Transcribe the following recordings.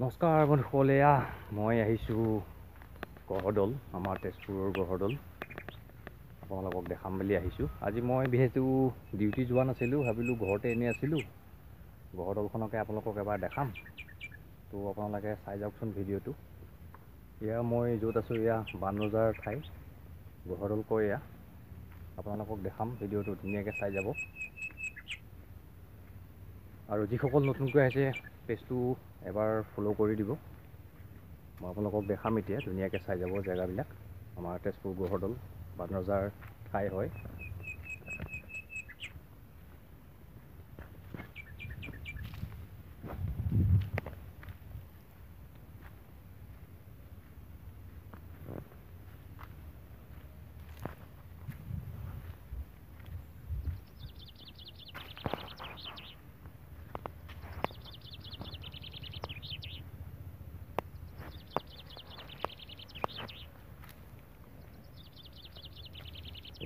নমস্কাৰ বন্ধুসকল, এয়া মই আহিছোঁ গড়দল, আমাৰ তেজপুৰৰ গড়দল আপোনালোকক দেখাম বুলি আহিছোঁ। আজি মই যিহেতু ডিউটি যোৱা নাছিলোঁ, ভাবিলোঁ ঘৰতে এনেই আছিলোঁ, গড়দলখনকে আপোনালোকক এবাৰ দেখাম। তো আপোনালোকে চাই যাওকচোন ভিডিঅ'টো। এয়া মই য'ত আছোঁ এয়া বানৰজাৰ ঠাই, গড়দল কয় এয়া। আপোনালোকক দেখাম ভিডিঅ'টো, ধুনীয়াকৈ চাই যাব। আৰু যিসকল নতুনকৈ আহিছে পেজটো এবাৰ ফ'ল' কৰি দিব। মই আপোনালোকক দেখাম এতিয়া, ধুনীয়াকৈ চাই যাব জেগাবিলাক। আমাৰ তেজপুৰ গড়দল বানৰজাৰ ঠাই হয়।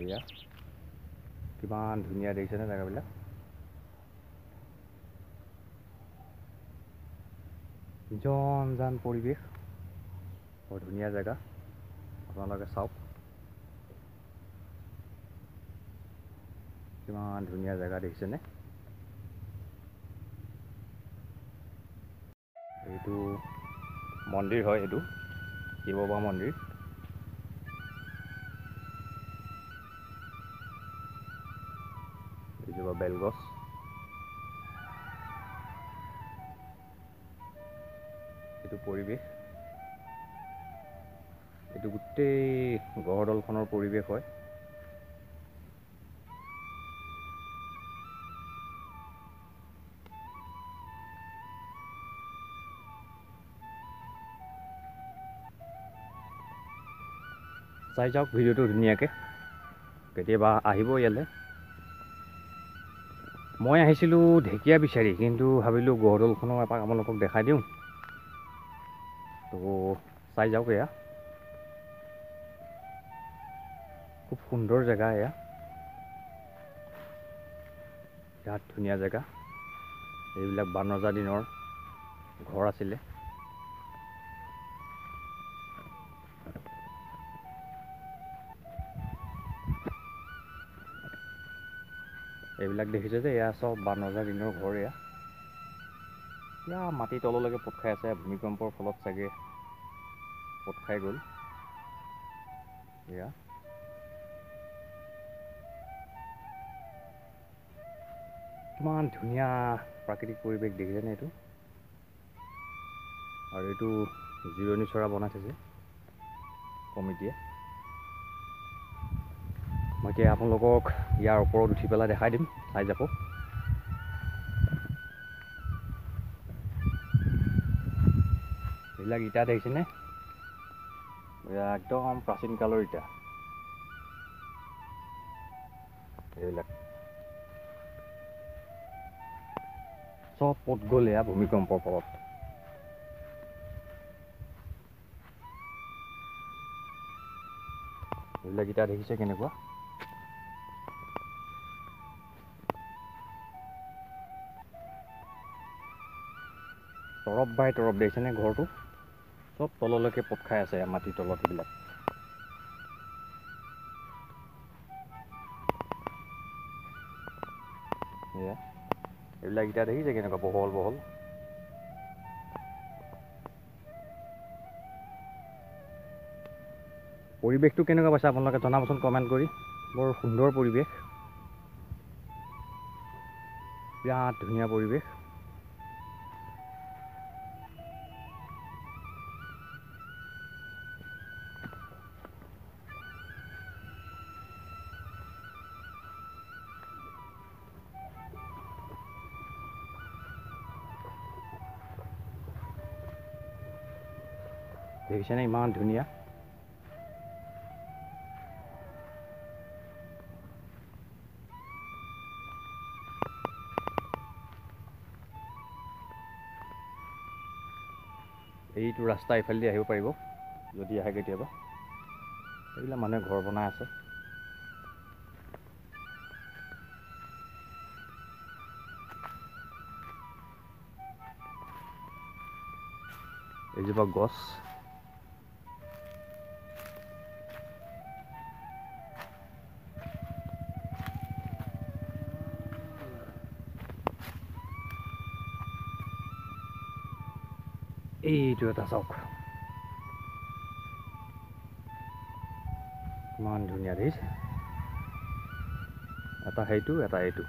এয়া কিমান ধুনীয়া দেখিছেনে জেগাবিলাক। নিজন পৰিৱেশ, বৰ ধুনীয়া জেগা, আপোনালোকে চাওক কিমান ধুনীয়া জেগা দেখিছেনে। এইটো মন্দিৰ হয়, এইটো শিৱ বাবা মন্দিৰ। এইজোপা বেলগছ। এইটো পৰিৱেশ, এইটো গোটেই গড়দলখনৰ পৰিৱেশ হয়। চাই যাওক ভিডিঅ'টো ধুনীয়াকৈ, কেতিয়াবা আহিব ইয়ালৈ। মই আহিছিলোঁ ঢেকীয়া বিচাৰি, কিন্তু ভাবিলোঁ গড়দলখনো এপাক আপোনালোকক দেখাই দিওঁ। তো চাই যাওক, এয়া খুব সুন্দৰ জেগা, এয়া বিৰাট ধুনীয়া জেগা। এইবিলাক বানৰজা দিনৰ ঘৰ আছিলে। এইবিলাক দেখিছে যে এয়া চব বানৰজা দিনৰ ঘৰ। এয়া এয়া মাটিৰ তললৈকে পোত খাই আছে, ভূমিকম্পৰ ফলত চাগে পোত খাই গ'ল। এয়া কিমান ধুনীয়া প্ৰাকৃতিক পৰিৱেশ দেখিছেনে এইটো। আৰু এইটো জিৰণি চৰা বনাই থৈছে কমিটিয়ে। মই এতিয়া আপোনালোকক ইয়াৰ ওপৰত উঠি পেলাই দেখাই দিম, চাই যাব। এইবিলাক ইটা দেখিছেনে, এয়া একদম প্ৰাচীন কালৰ ইটা এইবিলাক। চব পত গ'ল এয়া ভূমিকম্পৰ ফলত। এইবিলাক ইটা দেখিছে কেনেকুৱা। তৰপ বাই তৰপ দেখিছেনে ঘৰটো, চব তললৈকে পোত খাই আছে মাটিৰ তলত এইবিলাক। এয়া এইবিলাক ইটা দেখিছে কেনেকুৱা বহল বহল। পৰিৱেশটো কেনেকুৱা পাইছে আপোনালোকে জনাবচোন কমেণ্ট কৰি। বৰ সুন্দৰ পৰিৱেশ, বিৰাট ধুনীয়া পৰিৱেশ। দেখিছেনে ইমান ধুনীয়া। এইটো ৰাস্তা এইফালেদি আহিব পাৰিব যদি আহে কেতিয়াবা। এইবিলাক মানুহে ঘৰ বনাই আছে। এজোপা গছ। এইটো এটা চাওক, ইমান ধুনীয়া দেখিছে। এটা সেইটো, এটা এইটো।